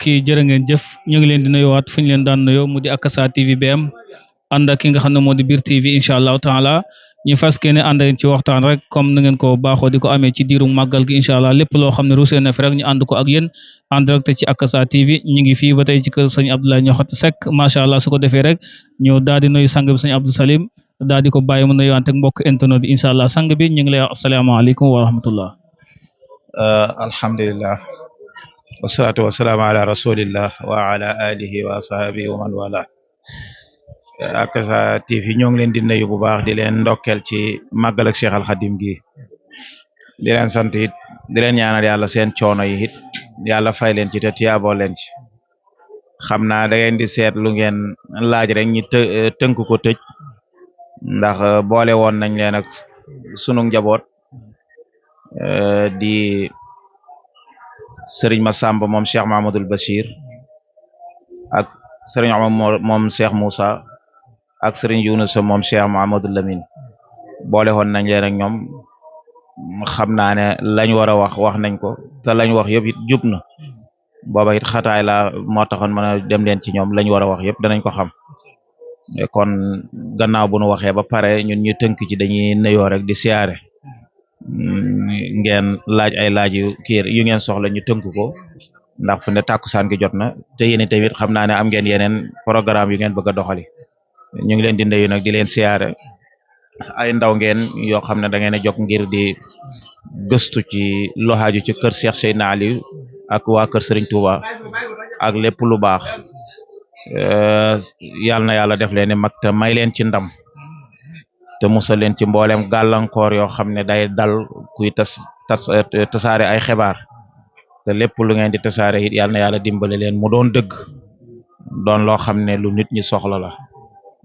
yi jërë ngeen jëf ñu ngi leen di nuyuwaat fu ñu leen daan nuyoo mu di Akasa TV BM ànd ak ki nga xam ne moo di biir TV incha allahu taala ñu fas yéene ànd ak ci waxtaan rek comme na ngeen ko baaxoo di ko amee ci diiru màggal gi incha allah lépp loo xam ne rusee na fi rek ñu ànd ko ak yéen en direct ci Akasa TV ñu ngi fii ba tey ci kër sëñ Abdoulaye Niokhote Seck macha allah su ko defee rek ñu daal di nuyu sang bi sëñ Abdou Salim daal di ko bàyyi mu nuyuwante ak mbokk internet bi incha allah sang bi ñu ngi lay wax asalaamaaleykum wa rahmatullah. alhamdulillah wasalaatu wasalaamu ala rasulillah wa ala alihi wa ashabihi wa man wala. Akasa TV ñoo ngi leen di nuyu bu baax di leen ndokkeel ci màggal ak Cheikh Al Khadim gi di leen sant it di leen ñaanal yàlla seen coono yi it yàlla fay leen ci te tiyaaboo leen ci xam naa da ngeen di seet lu ngeen laaj rek ñi tënk ko tëj ndax boole woon nañ leen ak sunu njaboot di Serigne Massamba moom Cheikh Mahamadoul Bachir ak Serigne Omar moom Cheikh Moussa ak Serigne Younus moom Cheikh Mahamadou Lamine boole woon nañ leen ak ñoom xam naa ne lañ war a wax nañ ko te lañ wax yëpp it jub na booba it xataay la moo taxoon mën a dem leen ci ñoom lañ war a wax yëpp danañ ko xam kon gannaaw bu nu waxee ba pare ñun ñu tënk ci dañuy nuyoo rek di siyaare ngeen laaj ay laaj yu ngeen soxla ñu tënk ko ndax fu ne tàkkusaan gi jot na te yéen tamit xam naa ne am ngeen yeneen programme yu ngeen bëgg a doxali ñu ngi leen di nuyu nag di leen siyaare ay ndaw ngeen yoo xam ne da ngeen a jóg ngir di gëstu ci lu xaaju ci kër Cheikh Seydina Aliou ak waa kër Serigne Touba ak lépp lu baax yàlla na yàlla def leen ni mag te may leen ci ndam te musal leen ci mboolem gàllankoor yoo xam ne day dal kuy tasaare ay xibaar te lépp lu ngeen di tasaare it yàlla na yàlla dimbale leen mu doon dëgg doon loo xam ne lu nit ñi soxla la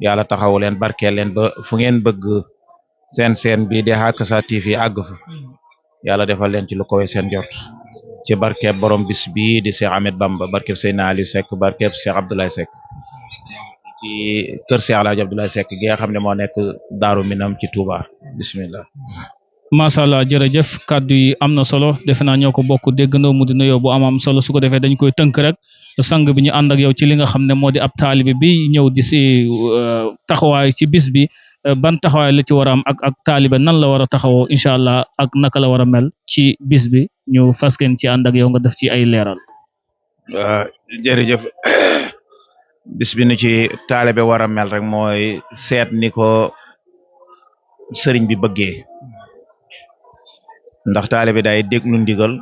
yàlla taxawu leen barkeel leen ba fu ngeen bëgg seen bi di Akasa TV àgg fa yàlla defal leen ci lu koy seen jot ci barkeeb borom bis bi di Cheikh Ahmed Bamba barkeeb Seydina Aliou Seck barkeeb Cheikh Abdoulaye Seck ci kër Cheikh Alhaji Abdoulaye Seck gi nga xam ne moo nekk Daaru Minam ci Touba bismillah. macha allah jërëjëf kàddu yi am na solo defe naa ñoo ko bokk déggandoo mu di nuyoo bu am solo su ko defee dañ koy tënk rek sang bi ñu ànd ak yow ci li nga xam ne moo di ab taalibe bi ñëw di si taxawaay ci bis bi ban taxawaay la ci war a am ak taalibe nan la war a taxawoo incha allah ak naka la war a mel ci bis bi ñu fasken ci ànd ak yow nga def ci ay leeral. jërëjëf bis bi nu ci taalibe war a mel rek mooy seet ni ko sëriñ bi bëggee ndax taalibe day déglu ndigal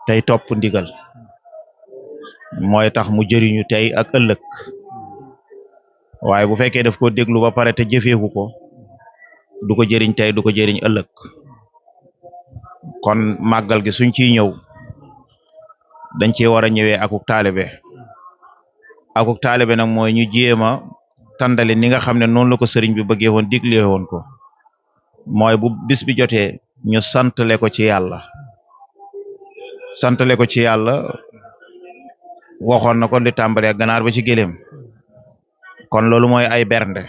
tey topp ndigal mooy tax mu jëriñu tey ak ëllëg waaye bu fekkee daf ko déglu ba pare te jëfeeku ko du ko jëriñ tey du ko jëriñ ëllëg kon màggal gi suñ ciy ñëw dañ ci war a ñëwee akuk taalibe nag mooy ñu jéem a tàndale ni nga xam ne noonu la ko sëriñ bi bëggee woon diglee woon ko mooy bu bis bi jotee ñu santale ko ci yàlla waxoon na ko li tàmbalee ganaar ba ci gëléem kon loolu mooy ay bernde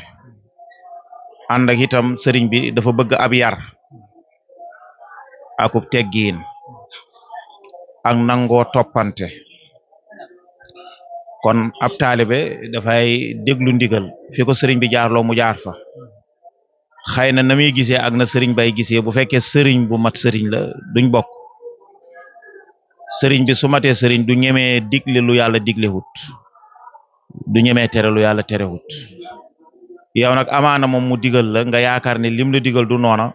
ànd ak itam sëriñ bi dafa bëgg ab yar akub teggiin ak nangoo toppante kon ab taalibe dafay déglu ndigal fi ko sëriñ bi jaarloo mu jaar fa xëy na muy gisee ak na sëriñ bay gisee bu fekkee sëriñ bu mat sëriñ la duñ bokk sëriñ bi su matee sëriñ du ñemee digle lu yàlla diglewut du ñemee tere lu yàlla terewut yow nag amaana moom mu digal la nga yaakaar ne lim la digal du noona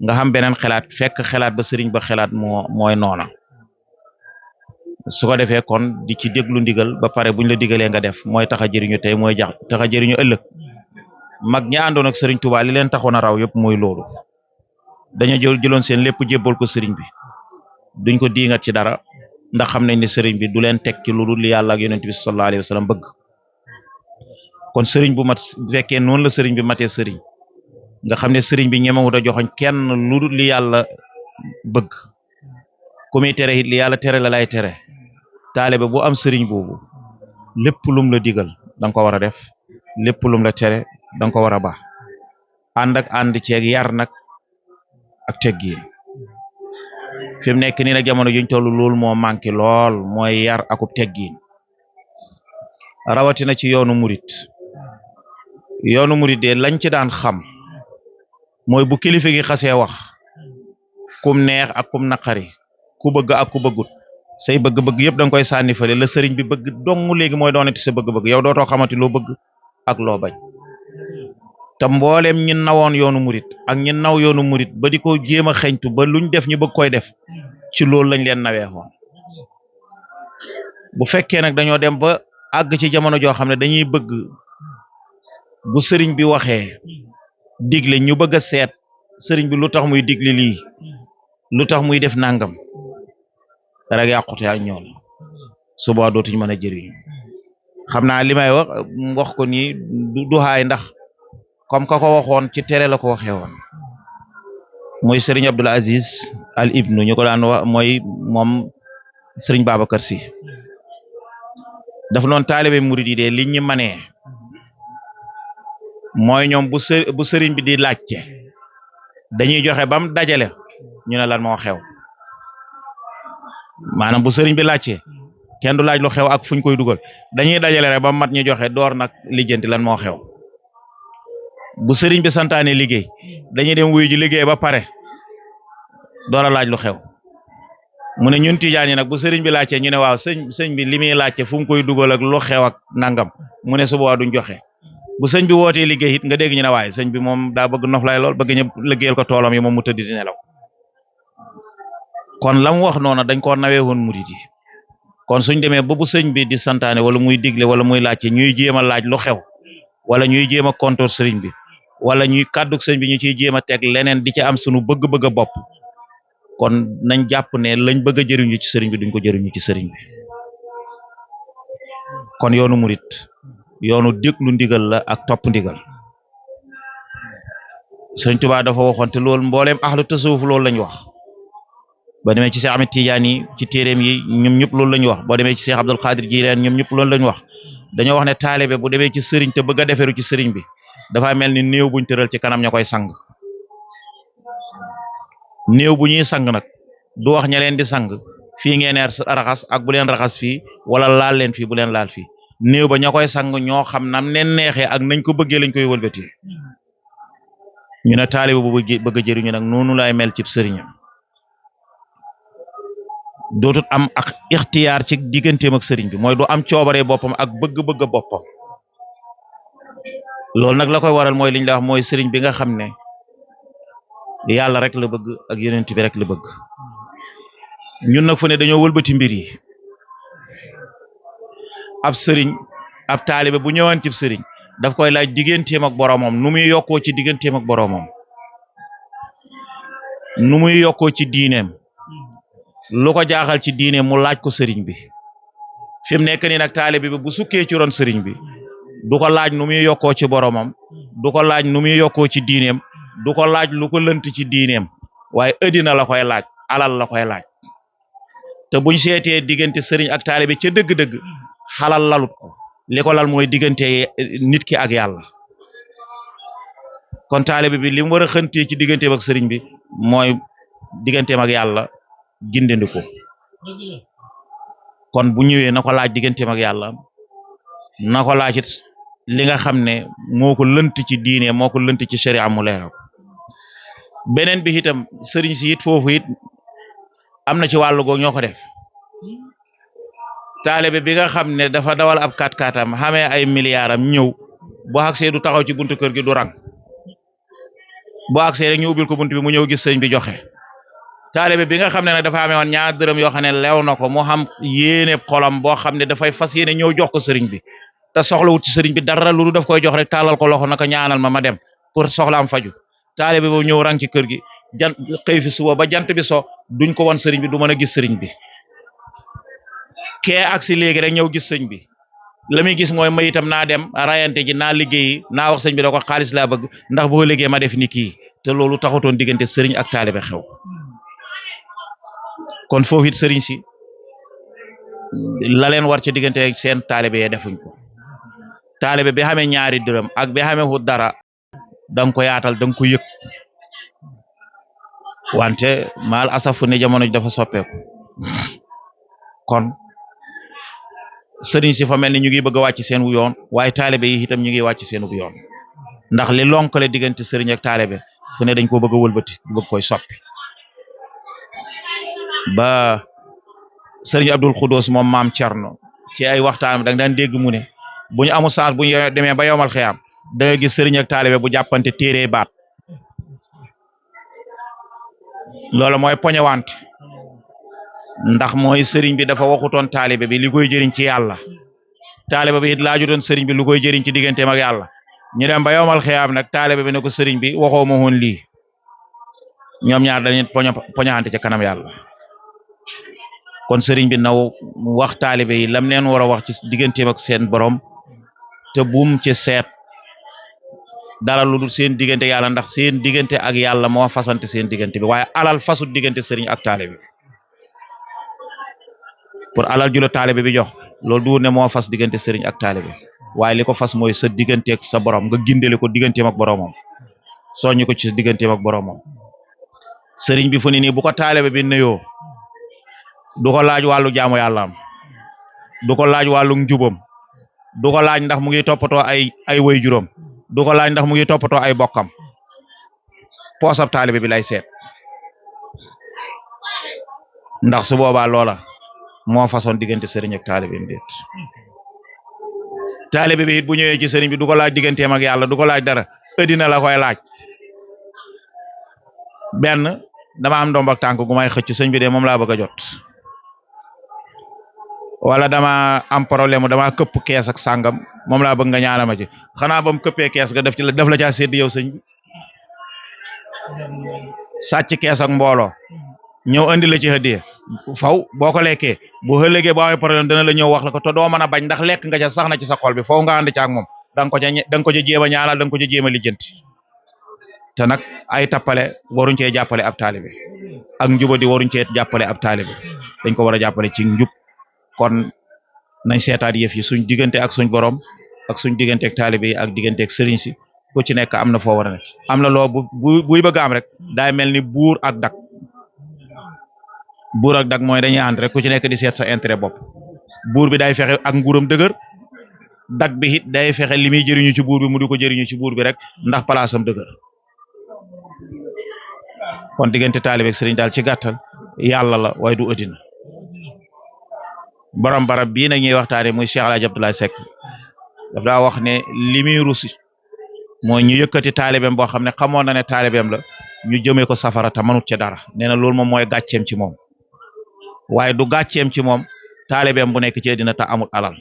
nga xam beneen xelaat fekk xelaat ba sëriñ ba xelaat mooy noona su ko defee kon di ci déglu ndigal ba pare buñ la digalee nga def mooy tax a jëriñu tey mooy tax a jëriñu ëllëg mag ñi àndoon ak sëriñ Touba li leen taxoon a raw yëpp mooy loolu dañoo jëloon seen lépp jébbal ko sëriñ bi duñ ko diingat ci dara ndax xam nañ ne sëriñ bi du leen teg ci lu dul li yàlla ak yonent bi sallallahu alayhi wa sallam bëgg kon sëriñ bu mat bu fekkee noonu la sëriñ bi matee sëriñ nga xam ne sëriñ bi ñemewut a joxoñ kenn lu dul li yàlla bëgg ku muy tere it li yàlla tere la lay tere taalibe bu am sëriñ boobu lépp lum la digal danga ko war a def lépp lum la tere danga ko war a baax ànd ceeg yar nag ak teggiin fi mu nekk nii nag jamono juñ toll loolu moo manqué lool mooy yar akub teggiin rawatina ci yoonu murit de lañ ci daan xam mooy bu kilifa gi xasee wax kum neex ak kum naqari ku bëgg ak ku bëggut say bëgg-bëgg yëpp da nga koy sànni fële la sëriñ bi bëgg dong léegi mooy doonati sa bëgg-bëgg yow dootoo xamati loo bëgg ak loo bañ te mbooleem ñi nawoon yoonu murit ak ñi naw yoonu murit ba di ko jéem a xeñtu ba luñ def ñu bëgg koy def ci loolu lañ leen naweexoon bu fekkee nag dañoo dem ba àgg ci jamono joo xam ne dañuy bëgg bu sëriñ bi waxee digle ñu bëgg a seet sëriñ bi lu tax muy digle lii lu tax muy def nangam rek yàqute ak ñoom suba dootuñ mën a jëriñ xam naa li may wax ko nii du xaay ndax comme ka ko waxoon ci tere la ko waxee woon mooy sëriñ Abdul Aziz Al Ibnu ñu ko daan wax mooy moom sëriñ Babacar Si dafa noon taalibe murid yi de li ñu manee mooy ñoom bu sëriñ bi di laajte dañuy joxe bam dajale ñu ne lan moo xew maanaam bu sëriñ bi laajte kenn du laaj lu xew ak fuñ koy dugal dañuy dajale rek ba mat ñu joxe door nag lijjanti lan moo xew bu sëriñ bi santaane liggéey dañuy dem wuyu ji liggéey ba pare door a laaj lu xew mu ne ñun tijaan yi nag bu sëriñ bi laajte ñu ne waaw sëñ bi li muy laajte fu mu koy dugal ak lu xew ak nangam mu ne su boobaa duñ joxe bu sëñ bi wootee liggéey it nga dégg ñu ne waaye sëñ bi moom daa bëgg noflaay lool bëgg ñu liggéeyal ko toolam yi moom mu tëdd di nelaw kon la mu wax noonu dañ koo nawee woon murid yi kon suñ demee ba bu sëñ bi di santaane wala muy digle wala muy laajte ñuy jéem a laaj lu xew wala ñuy jéem a kontoor sëriñ bi wala ñuy kàddug sëñ bi ñu ciy jéem a teg leneen di ca am sunu bëgg-bëgg a bopp kon nañ jàpp ne lañ bëgg a jëriñu ci sëriñ bi duñ ko jëriñu ci sëriñ bi kon yoonu murit yoonu déglu ndigal la ak topp ndigal sëriñ Tuubaa dafa waxoon te loolu mbooleem ahlu tasawuf loolu lañ wax boo demee ci Cheikh Ahmed Tidiane yi ci téeréem yi ñoom ñëpp loolu lañ wax boo demee ci Cheikh Abdul Qadir Jilaan ñoom ñëpp loolu lañ wax dañoo wax ne taalibe bu demee ci sëriñ te bëgg a deferu ci sëriñ bi dafa mel ni néew buñ tëral ci kanam ña koy sang néew bu ñuy sang nag du wax ña leen di sang fii ngeen raxas ak bu leen raxas fii wala laal leen fii bu leen laal fii néew ba ña koy sang ñoo xam nam leen neexee ak nañ ko bëggee lañ koy wëlbatee ñu ne taalibe bu bëgg a jëriñu nag noonu lay mel ci sëriñam dootut am ak ixtiyaar ci digganteem ak sëriñ bi mooy du am coobaree boppam ak bëgg-bëgg boppam loolu nag la koy waral mooy liñ la wax mooy sëriñ bi nga xam ne yàlla rek la bëgg ak yonent bi rek la bëgg ñun nag fu ne dañoo wëlbati mbir yi ab sëriñ ab taalibe bu ñëwaan ci sëriñ daf koy laaj digganteem ak boroomam nu muy yokkoo ci digganteem ak boroomam nu muy yokkoo ci diineem lu ko jaaxal ci diineem mu laaj ko sëriñ bi fi mu nekk nii nag taalibe bi bu sukkee ci ron sëriñ bi du ko laaj nu muy yokkoo ci boroomam du ko laaj nu muy yokkoo ci diineem du ko laaj lu ko lënt ci diineem waaye ëddina la koy laaj alal la koy laaj te buñ seetee diggante sëriñ ak taalibe ca dëgg-dëgg xalal lalut ko li ko lal mooy diggante nit ki ak yàlla kon taalibe bi li mu war a xëntee ci digganteem ak sëriñ bi mooy digganteem ak yàlla gindindi ko kon bu ñëwee na ko laaj digganteem ak yàlla na ko laaj it li nga xam ne moo ko lënt ci diine moo ko lënt ci sharia mu leeral beneen bi itam sëriñ si it foofu it am na ci wàllu goog ñoo ko def taalibe bi nga xam ne dafa dawal ab kat-katam xamee ay miliyaaram ñëw bu agsee du taxaw ci buntu kër gi du rang bu agsee rek ñu ubbil ko buntu bi mu ñëw gis sëñ bi joxe taalibe bi nga xam ne nag dafa amee woon ñaar dërëm yoo xam ne leew na ko mu xam yéene xolam boo xam ne dafay fas yéene ñëw jox ko sëriñ bi te soxlawut ci sëriñ bi dara lu daf koy jox rek tàllal ko loxo naka ñaanal ma dem pour soxlaam faju taalibe boobu ñëw rang ci kër gi jant xëy fi suba ba jant bi so duñ ko won sëriñ bi du mën a gis sëriñ bi kee agsi léegi rek ñëw gis sëñ bi la muy gis mooy ma itam naa dem rayante ji naa liggéeyi naa wax sëñ bi da ko xaalis laa bëgg ndax boo liggéey ma def ni kii te loolu taxutoon diggante sëriñ ak taalibe xew kon foofu it sëriñ si la leen war ci diggante seen taalibe yee defuñ ko taalibe bi xamee ñaari dërëm ak bi xamee wu dara danga ko yaatal danga ko yëg wante maal asafu ne jamono ji dafa soppeeku kon sëriñ si fa mel ni ñu ngi bëgg a wàcc seen wu yoon waaye taalibe yi itam ñu ngi wàcc seen wu yoon ndax li lonkale diggante sëriñ ak taalibe fu ne dañ ko bëgg a wëlbati bëgg koy soppi ba sëriñ Abdul Xudoos moom maam Cerno ci ay waxtaan da nga daan dégg mu ne bu ñu amu saas bu ñu demee ba yowmal xiyaam da nga gis sëriñ ak taalibe bu jàppante téere baat loolu mooy poñewante ndax mooy sëriñ bi dafa waxutoon taalibe bi li koy jëriñ ci yàlla taalibe bi it laajutoon sëriñ bi lu koy jëriñ ci digganteem ak yàlla ñu dem ba yowmal xiyaam nag taalibe bi ne ko sëriñ bi waxoo ma woon lii ñoom ñaar dañuy poñaante ca kanam yàlla kon sëriñ bi naw wax taalibe yi lam leen war a wax ci digganteem ak seen borom te buum ci seet dara lu dul seen diggante yàlla ndax seen diggante ak yàlla moo fasante seen diggante bi waaye alal fasut diggante sëriñ ak taalibe bi pour alal ju la taalibe bi jox loolu du ne moo fas diggante sëriñ ak taalibe waaye li ko fas mooy sa diggante ak sa borom nga gindele ko digganteem ak boromam soññu ko ci digganteem ak boromam sëriñ bi fu ni nii bu ko taalibe bi nuyoo du ko laaj wàllu jaamu yàllaam du ko laaj wàllu njubam du ko laaj ndax mu ngi toppatoo ay way juróom du ko laaj ndax mu ngi toppatoo ay bokkam poosab taalibe bi lay seet ndax su boobaa loola moo façon diggante sëriñ ak taalibe bi déet taalibe bi it bu ñëwee ci sëriñ bi du ko laaj digganteem ak yàlla du ko laaj dara ëddina la koy laaj benn dama am ndomb ak tànk gu may xëcc sëñ bi de moom laa bëgg a jot wala dama am problème dama këpp kees ak sàngam moom laa bëgg nga ñaanal ma ci xanaa ba mu këppee kees ga def la caa sédd yow sëñ bi sàcc kees ak mbooloo ñëw andi la ci hadiya faw boo ko lekkee bu ëllëgee boo amee problème dana la ñëw wax la ko te doo mën a bañ ndax lekk nga ca sax na ci sa xol bi foo nga ànd ca ak moom da nga ko ca jéem a ñaanal da nga ko ca jéem a lijjanti te nag ay tappale waruñ cee jàppale ab taalibe ak njubadi waruñ cee jàppale ab taalibe dañ ko war a jàppale ci njub kon nañ seetaat yëf yi suñ diggante ak suñ borom ak suñ diggante ak taalibe yi ak diggante ak sëriñ si ku ci nekk am na foo war a ne am na loo buy bëgg am rek daay mel ni buur ak dak mooy dañuy ànd rek ku ci nekk di seet sa intérêt bopp buur bi day fexe ak nguuram dëgër dak bi it day fexe li muy jëriñu ci buur bi mu di ko jëriñu ci buur bi rek ndax palaasam dëgër kon diggante taalibe ak sëriñ daal ci gàttal yàlla la waaye du ëddina borom barab bii nag ñuy waxtaane muy Cheikh El Hadj Abdoulaye Seck daf daa wax ne li muy rusi mooy ñu yëkkati taalibeem boo xam ne xamoon na ne taalibeem la ñu jëmee ko safara te mënut ca dara nee na loolu moom mooy gàcceem ci moom waaye du gàcceem ci moom taalibeem bu nekk ci àddina te amul alal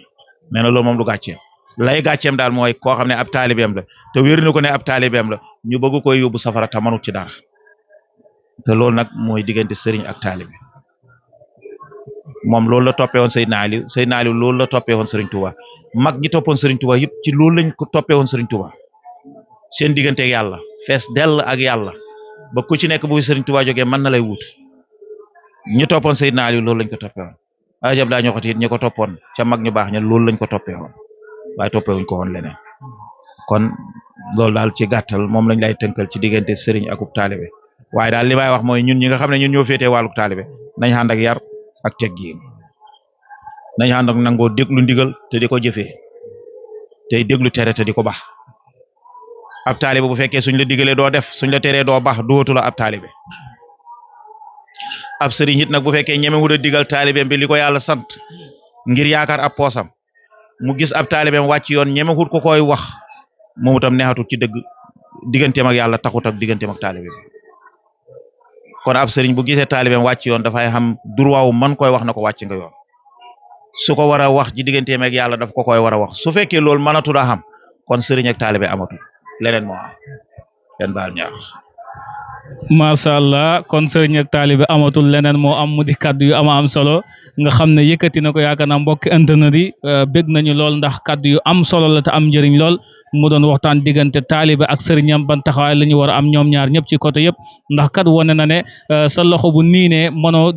nee na loolu moom du gàcceem lay gàcceem daal mooy koo xam ne ab taalibeem la te wér na ko ne ab taalibeem la ñu bëgg koy yóbbu safara te mënut ci dara te loolu nag mooy diggante sëriñ ak taalibe moom loolu la toppee woon Seydina Aliou loolu la toppee woon Serigne Touba mag ñi toppoon Serigne Touba yëpp ci loolu lañ ko toppee woon Serigne Touba seen diggante ak yàlla fees dell ak yàlla ba ku ci nekk bu Serigne Touba jógee mën na lay wut ñu toppoon Seydina Aliou loolu lañ ko toppee woon ajab daa ñoxoti it ñi ko toppoon ca mag ñu baax ña loolu lañ ko toppee woon waaye toppee wuñ ko woon leneen kon loolu daal ci gàttal moom lañ lay tënkal ci diggante Serigne akub taalibe waaye daal li may wax mooy ñun ñi nga xam ne ñun ñoo féetee wàlluk taalibe nañ ànd ak yar ak teggiin nañ ànd ak nangoo déglu ndigal te di ko jëfee tey déglu tere te di ko baax ab taalibe bu fekkee suñ la digalee doo def suñ la teree doo baax dootu la ab taalibe ab sëriñ it nag bu fekkee ñemewul a digal taalibeem bi li ko yàlla sant ngir yaakaar ab poosam mu gis ab taalibeem wàcc yoon ñemewul ko koy wax moomu tam neexatul ci dëgg digganteem ak yàlla taxut ak digganteem ak taalibe bi kon ab sëriñ bu gisee taalibeem wàcc yoon dafay xam droit wu man koy wax na ko wàcc nga yoon su ko war a wax ci digganteem ak yàlla daf ko koy war a wax su fekkee loolu mënatul a xam kon sëriñ ak taalibe amatul leneen moo am leen baal ñaax macha allah kon sëriñ ak taalibe amatul leneen moo am mu di kàddu yu ama am solo nga xam ne yëkkati na ko yaakaar naa mbokki internet yi bég nañu lool ndax kàddu yu am solo la te am njëriñ lool mu doon waxtaan diggante taalibe ak sëriñam ban taxawaay la ñu war a am ñoom ñaar ñëpp ci côté yëpp ndax kat wane na ne sa loxo bu niinee mënoo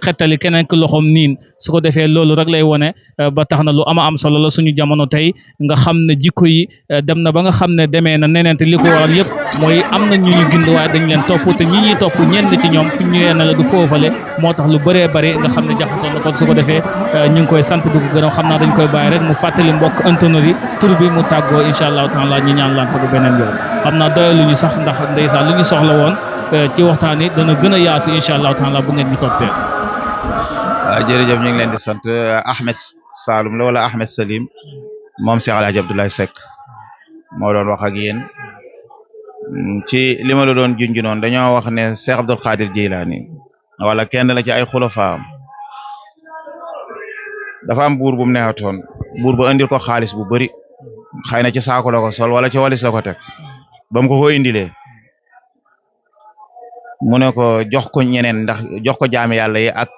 xettali keneen ki loxoom niin su ko defee loolu rek lay wane ba tax na lu am solo la suñu jamono tey nga xam ne jikko yi dem na ba nga xam ne demee na neneen te li ko waral yëpp mooy am na ñu ñu gind waaye dañ leen topp te ñi ñuy topp ñenn ci ñoom fu ñu na la du foofale moo tax lu bëree bëri nga xam ne jaxasoo na kon su ko defee ñu ngi koy sant di ko gërëm xam naa dañ koy bàyyi rek mu fàttali mbokk internet yi tur bi mu tàggoo incha allahu taala ñu ñaan lante bu beneen yoon xam naa doyalu ñu sax ndax ndeysaan lu ñu soxla woon ci waxtaan yi dana gën a yaatu incha allahu taala bu ngeen ñu toppee. waaw jërëjëf ñu ngi leen di sant Ahmed Saloum la wala Ahmed Salim moom Cheikh El Hadj Abdoulaye Seck moo doon wax ak yéen ci li ma la doon junj noonu dañoo wax ne Cheikh Abdul Qadir Jilani wala kenn la ci ay xulafaam dafa am buur bu mu neexatoon buur ba indil ko xaalis bu bari xëy na ci saako la ko sol wala ci walis la ko teg ba mu ko indilee mu ne ko jox ko ñeneen ndax jox ko jaami yàlla yi ak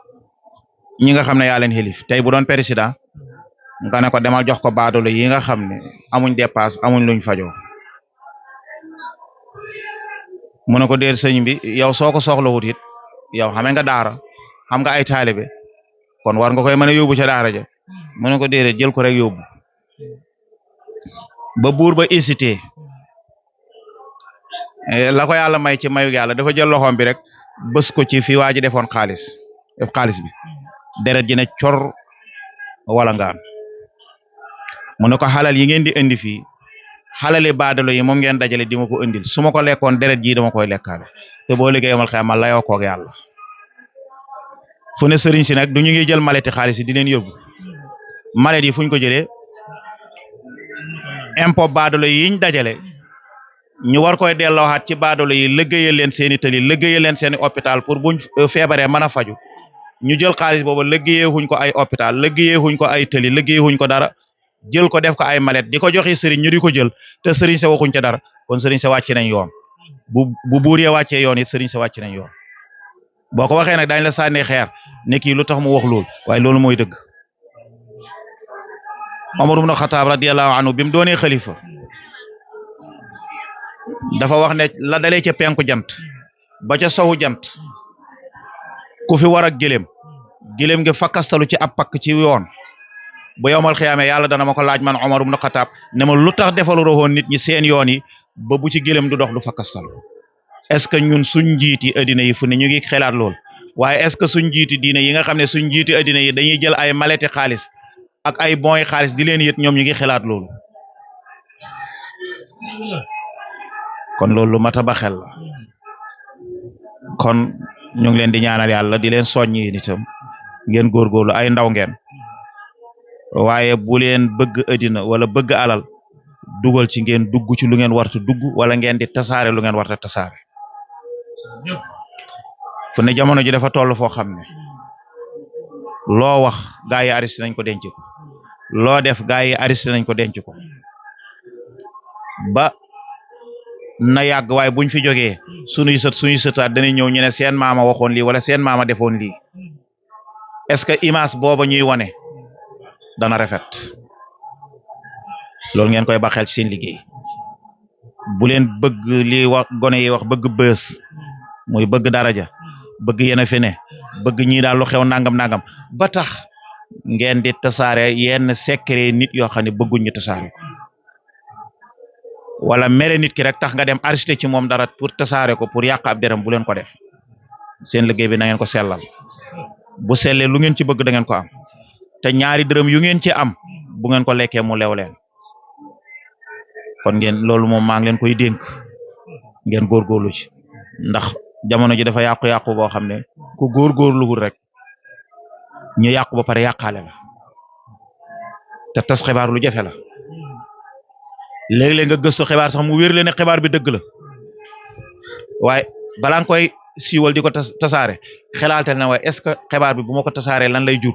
ñi nga xam ne yaa leen xilif tey bu doon président nga ne ko demal jox ko baadoolo yi nga xam ne amuñ dépasse amuñ luñ fajoo mu ne ko déer sëñ bi yow soo ko soxlawut it yow xamee nga daara xam nga ay taalibe kon war nga koy mën a yóbbu ca daara ja mu ne ko déedéet jël ko rek yóbbu ba buur ba hésité la ko yàlla may ci mayu yàlla dafa jël loxoom bi rek bës ko ci fi waa ji defoon xaalis bi deret ji ne cor wala ngaan mu ne ko xalal yi ngeen di indi fii xalali baadalo yi moom ngeen dajale di ma ko indil su ma ko lekkoon deret ji dama koy lekkaale te boo liggéey yomal xeex ma layoo koog yàlla fu ne sëriñ si nag du ñu ngi jël maleti xaalis yi di leen yóbbu malet yi fu ñu ko jëlee impôt baadalo yi yiñ dajale ñu war koy delloowaat ci baadolo yi liggéeyal leen seeni tëli liggéeyal leen seeni hôpital pour buñ feebaree mën a faju ñu jël xaalis boobu liggéeyeewuñ ko ay hôpital liggéeyeewuñ ko ay tëli liggéeyeewuñ ko dara jël ko def ko ay malet di ko joxe sëriñ ñu di ko jël te sëriñ sa waxuñ ca dara kon sëriñ sa wàcc nañ yoon bu buur yee wàccee yoon it sëriñ sa wàcc nañ yoon boo ko waxee nag dañ la sànni xeer ne kii lu tax mu wax loolu waaye loolu mooy dëgg Omar ibn Khattab radiyallahu anhu bi mu doonee xalifa dafa wax ne la dalee ca penku jant ba ca sowu jant ku fi war ak gëléem gi fakkastalu ci ab pakk ci yoon bu yowmal xiyaame yàlla dana ma ko laaj man Omar ibn Khattab ne ma lu tax defalu roxoon nit ñi seen yoon yi ba bu ci gëléem du dox du fakkastalu est-ce que ñun suñ njiiti addina yi fu ne ñu ngi xelaat lool waaye est-ce que suñ njiiti diine yi nga xam ne suñ njiiti addina yi dañuy jël ay maleti xaalis ak ay bons xaalis di leen yët ñoom ñu ngi xelaat loolu kon loolu lu mat a ba xel la kon ñu ngi leen di ñaanal yàlla di leen soññi nitam ngeen góorgóorlu ay ndaw ngeen waaye bu leen bëgg addina wala bëgg alal dugal ci ngeen dugg ci lu ngeen warta dugg wala ngeen di tasaare lu ngeen warta tasaare fu ne jamono ji dafa toll foo xam ne loo wax gaa yi arrêté nañ ko denc ko loo def gaa yi arrêté nañ ko denc ko ba na yàgg waaye buñ fi jógee suñuy sëtaat dañuy ñëw ñu ne seen maama waxoon lii wala seen maama defoon lii est-ce que image booba ñuy wone dana rafet loolu ngeen koy baxel ci seen liggéey bu leen bëgg li wax gone yi wax bëgg bës muy bëgg daraja bëgg yéen a fi ne bëgg ñii daal lu xew nangam ba tax ngeen di tasaare yenn secret nit yoo xam ne bëgguñ ñu tasaare ko wala mere nit ki rek tax nga dem arrêté ci moom dara pour tasaare ko pour yàq ab deram bu leen ko def seen liggéey bi na ngeen ko sellal bu sellee lu ngeen ci bëgg da ngeen ko am te ñaari dërëm yu ngeen ci am bu ngeen ko lekkee mu lew leen kon ngeen loolu moom maa ngi leen koy dénk ngeen góorgóorlu ci ndax jamono ji dafa yàqu-yàqu boo xam ne ku góorgóorluwul rek ñu yàqu ba pare yàqaale la te tas xibaar lu jafe la léeg-léeg nga gëstu xibaar sax mu wér leen ne xibaar bi dëgg la waaye balaa nga koy siiwal di ko tasaare xelaatal na waaye est-ce que xibaar bi bu ma ko tasaaree lan lay jur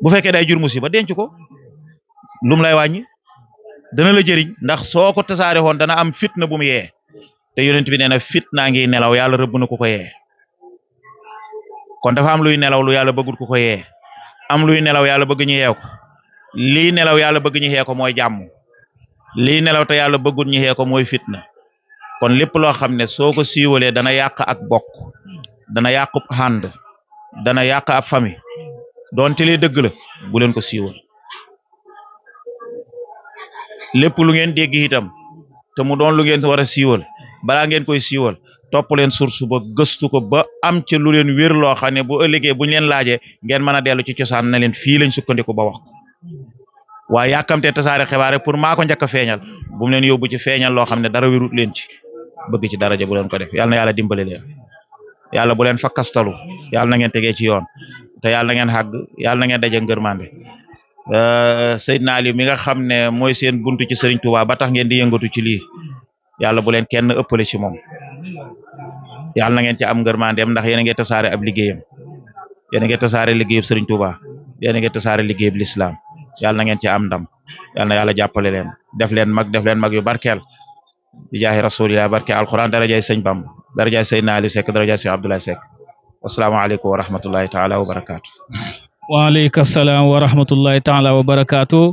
bu fekkee day jur musiba denc ko lum lay wàññi dana la jëriñ ndax soo ko tasaare woon dana am fitna bu mu yee te yonent bi nee na fitna ngi nelaw yàlla rëbb na ko yee kon dafa am luy nelaw lu yàlla bëggul ku ko yee am luy nelaw yàlla bëgg ñu yeew ko lii nelaw yàlla bëgg ñu yee ko mooy jàmm lii nelaw te yàlla bëggul ñu yee ko mooy fitna kon lépp loo xam ne soo ko siiwalee dana yàq ak bokk dana yàq ànd dana yàq ab famille doonte li dëgg la bu leen ko siiwal lépp lu ngeen dégg itam te mu doon lu ngeen war a siiwal balaa ngeen koy siiwal topp leen source ba gëstu ko ba am ca lu leen wér loo xam ne bu ëllëgee buñ leen laajee ngeen mën a dellu ci cosaan na leen fii lañ sukkandiku ba wax waaye yàkkamtee tasaare xibaar rek pour maa ko njëkk a feeñal bu mu leen yóbbu ci feeñal loo xam ne dara wérut leen ci bëgg ci daraja bu leen ko def yàlla na yàlla dimbali leen yàlla bu leen fakkastalu yàlla na ngeen tegee ci yoon te yàlla na ngeen xàgg yàlla na ngeen daje ngërmande Seydina Ali mi nga xam ne mooy seen buntu ci Serigne Touba ba tax ngeen di yëngatu ci lii yàlla bu leen kenn ëppale ci moom yàlla na ngeen ci am ngërmandeem ndax yéen a ngi tasaare ab liggéeyam yéen a ngi tasaare liggéeyub Serigne Touba yéen a ngi tasaare liggéeyub l'islam yàlla na ngeen ci am ndam yàlla na yàlla jàppale leen def leen mag yu barkeel di jaahi rasulillah barke alquran darajay sëñ Bamba darajay Seydina Ali Seck darajay sëñ Abdoulaye Seck asalaamaaleykum wa rahmatullahi taala wa barakaatu. waaleykum salaam wa rahmatullahi taala wa barakaatu.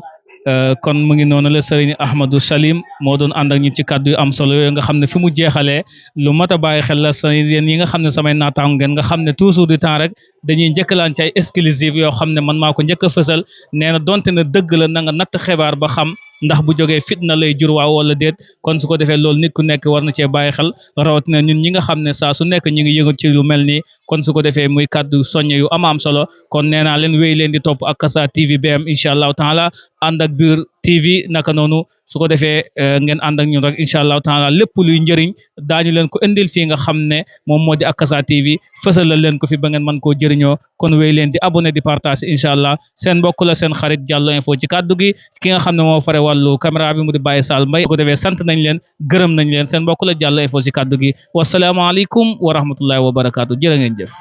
kon mu ngi noonu la Serigne Ahmadou Salim moo doon ànd ak ñun ci kàddu yu am solo yooyu nga xam ne fi mu jeexalee lu mat a bàyyi xel la sa yéen yi nga xam ne samay naataango ngeen nga xam ne toujours du temps rek dañuy njëkkalaan ci ay exclusive yoo xam ne man maa ko njëkk a fësal nee na donte ne dëgg la na nga natt xibaar ba xam ndax bu jógee fitna lay jur waaw wala déet kon su ko defee loolu nit ku nekk war na cee bàyyi xel rawatina ñun ñi nga xam ne saa su nekk ñu ngi yëngu ci lu mel nii kon su ko defee muy kàddu soññe yu am solo kon nee naa leen wéy leen di topp Akassa TV BM incha allahu taala ànd ak biir TV naka noonu su ko defee ngeen ànd ak ñun rek incha allahu taala lépp luy njëriñ daañu leen ko indil fii nga xam ne moom moo di Akassa TV fësalal leen ko fi ba ngeen mën koo jëriñoo kon wéy leen di abonné di partage incha allah seen mbokk la seen xarit Diallo Info ci kàddu gi ki nga xam ne moo fare wàllu caméra bi mu di Baye Sall Mbaye su ko defee sant nañ leen gërëm nañ leen seen mbokk la Diallo Info ci kàddu gi wasalaamaaleykum wa rahmatullahi wa barakaatu jërë ngeen jëf